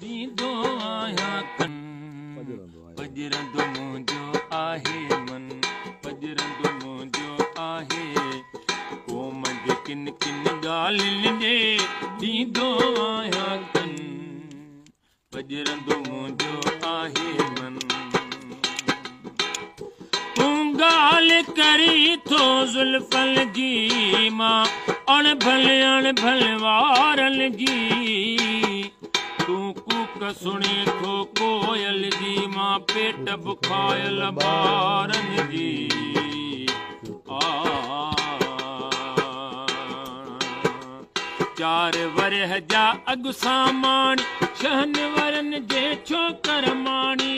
ڏيندو آهيان ڪن. پڄرندو منهنجو آهي من، پڄرندو منهنجو آهي. قوم جي ڪن ڪن ڳالهين ڏي ڏيندو آهيان ڪن. پڄرندو منهنجو آهي من. تون ڳالهه ڪرين ٿو زلفن جي، مان اڻڀل اڻڀل وارن جي. تون ڪوڪ سڻي ٿو ڪوئل جي، مان پيٽ بکايل ٻارن جي. آ چار ورهه جا اڳ سامان، ڇهن ورن جي ڇوڪر ماڻي.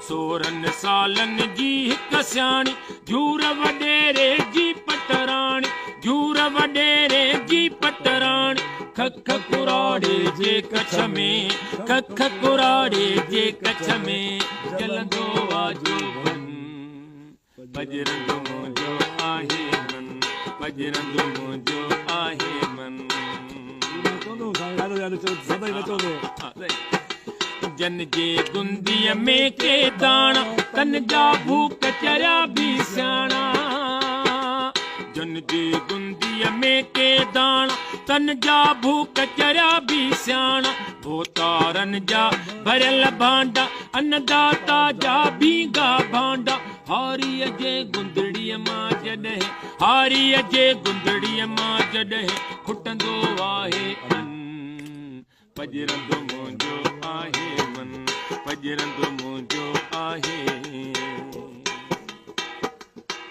16 سالن جي هڪ سياڻي، جهور وڏيري جي پٽراڻي، جهور وڏيري جي پٽراڻي. کک ڪراڙي جي ڪڇ ۾، کک ڪراڙي جي ڪڇ ۾ جلندو آ جوڀن. پڄرندو منهنجو آهي من، پڄرندو منهنجو آهي من. جن جي گنديءَ ۾ ڪي داڻا، تن جا ڀوڪ چريا به سياڻا. جن جي گنديءَ ۾ ڪي داڻا، تن جا ڀوڪ چريا به سياڻا. ڀوتارن جا ڀريل ڀانڊا، انداتا جا ڀينگا ڀانڊا. هاريءَ جي گندڙيءَ مان جڏهن، هاريءَ جي گندڙيءَ مان جڏهن کٽندو آهي ان. پڄرندو منهنجو آهي من، پڄرندو منهنجو آهي.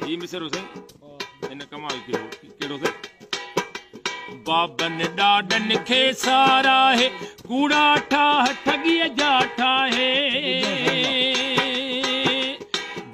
هي مصرو سائين هن ڪمال ڪيو. ڪهڙو سائين؟ بابن ڏاڏن کي ساراهي، ڪوڙا ٺاهه ٺڳيءَ جا ٺاهي.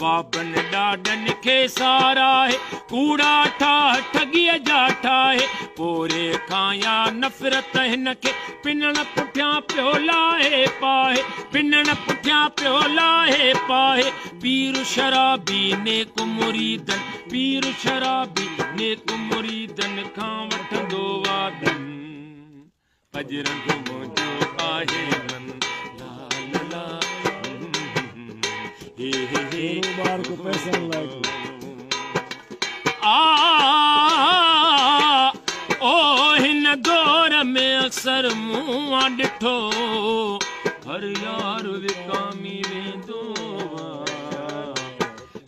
بابن ڏاڏن کي ساراهي، ڪوڙا ٺاهه ٺڳيءَ جا ٺاهي. پوري کان يا نفرت هن کي، پنڻ پٺيان پيو لاهي پاهي، پنڻ پٺيان پيو لاهي پاهي. پير شرابي نيڪ مريدن، پير شرابي نيڪ مريدن کان وٺندو آ ڌن. پڄرندو منهنجو آهي من. لا لا لا هي هي هي. ٻار ڪو پئسن لاءِ. آ او هن دور ۾ اڪثر مون آ ڏٺو، هر يار وڪامي ويندو آ.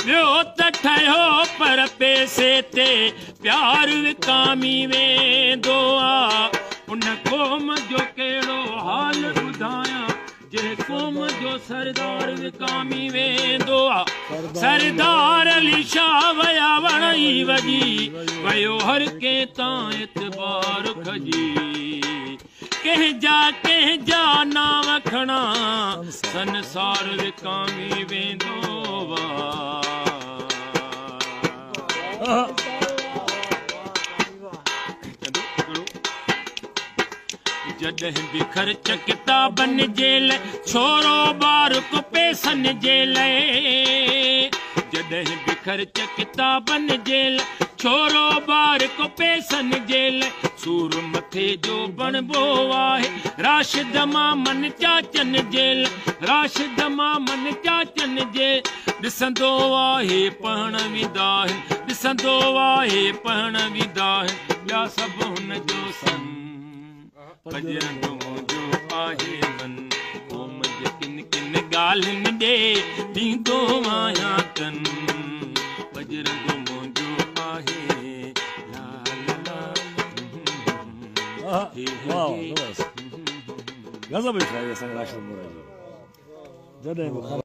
ٻيو ته ٺهيو پر پئسي تي پيار وڪامي ويندو آ. ان قوم جو ڪهڙو حال ٻڌايان، جنهن قوم جو سردار وڪامي ويندو آ. سردار علي شاهه ويا وڻ ئي وڄي ويو، هر ڪنهن تان اعتبار کڄي. ڪنهن جا نانءُ کڻان، سنسار وڪامي ويندو آ. جڏهن به خرچ ڪتابن جي لاءِ، ڇورو ٻار ڪو پئسن جي لاءِ. جڏهن به خرچ ڪتابن جي لاءِ، ڇورو ٻار ڪو پئسن جي لاءِ. سور مٿي جو بڻبو آهي راشد مامن چاچن جي لاءِ، راشد مامن چاچن جي. ڏسندو آهي پڙهڻ ويندا آهن، ڏسندو آهي پڙهڻ ويندا آهن ٻيا سڀ هن جو سن. پڄرندو منهنجو آهي من. قوم جي ڪن ڪن ڳالهين ڏي ڏيندو آهيان ڪن. پڄرندو منهنجو آهي. لا لا لا هي هي. واهه، زبردست، غضب شاعري اسان جي راشد مورائي جي. جڏهن به